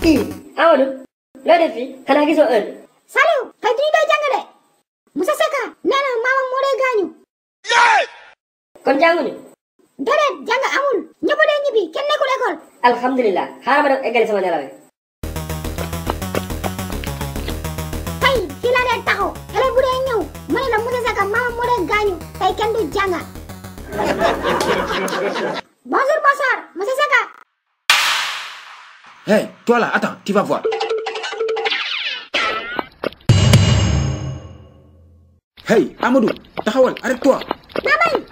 Amadou loo def fii xanaa gisoo heure. Saliou tey du ñu doon jàng de Moussa Seka nee na maamam moo dee gaañu. kon jànguñu. déedéet jàng amul ñëpp dee ñibbi kenn nekkul école. alhamdulilah xaaral ma dem eggali sama nelaw yi. tey fii laa dee taxaw élève bu dee ñëw ma ne la Moussa Seka maamam moo dee gaañu tey kenn du jàng. Bonjour, bonsoir, Monsieur Seka. Hey, toi là, attends, tu vas voir. Hey, Amadou, taxawal, arrête-toi. Nabañ.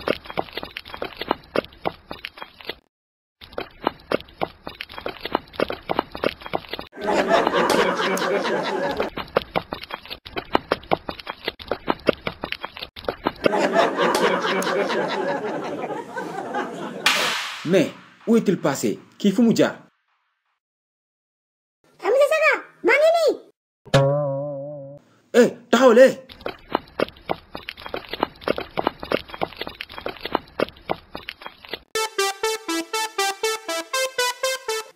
Mais, où est-il passé? Qui fu mu jaar? Monsieur Seka, maa ngi nii. Eh, taxawal eh.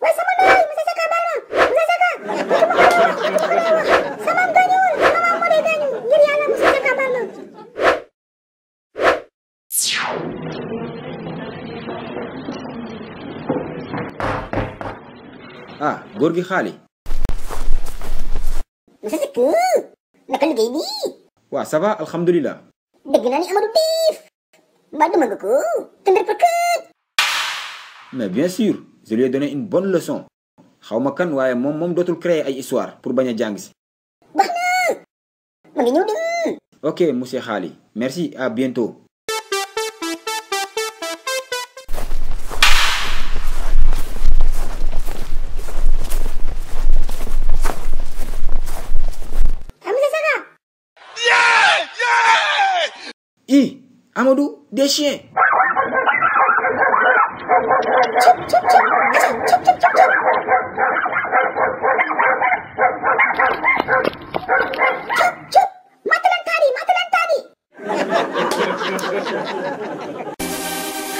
Way sama ndey, Monsieur Seka baal ma. Monsieur Seka, sama gaañuwul, sama moo dee gaañu. Ngir Yàlla Monsieur Seka baal ma. Ah, góor gi xaali. Monsieur Seka, naka liggéey bi? Waa, ça va, alhamdulilah. Dégg naa ni Amadou Tif. Mbaa duma nga ko? Tëndër pëkët. Mais bien sûr, je lui ai donné une bonne leçon. Xaw ma kan waaye moom dootul créer ay histoire pour bañ a jàng si. Baax na. Ma ngi ñëw dem. Ok, monsieur Xaali. Merci, à bientôt. Amadou, des chiens.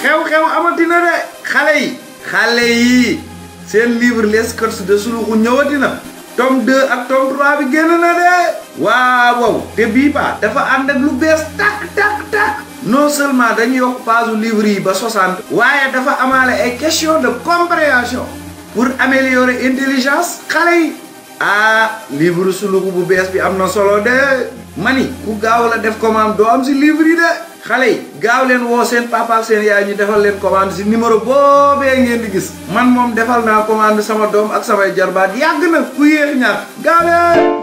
xew amatina de xale yi seen livre les courses de Suluxu ñëwatina tome 2 ak tome 3 bi génn na de waaw te bii pa dafa ànd ak lu bees tak non seulement dañu yokk page livre yi ba 60 waaye dafa amaale ay question de compréhension pour améliorer intelligence xale yi livre Suluxu bu bees bi am na solo de mani ku gaaw la def commande doo am si livre yi de xale yi gaaw leen woo seen papa ak seen yaay ñu defal leen commande si numéro boobee ngeen di gis man moom defal naa commande sama doom ak samay jarbaat yàgg na ku yéex ñaar gaaw leen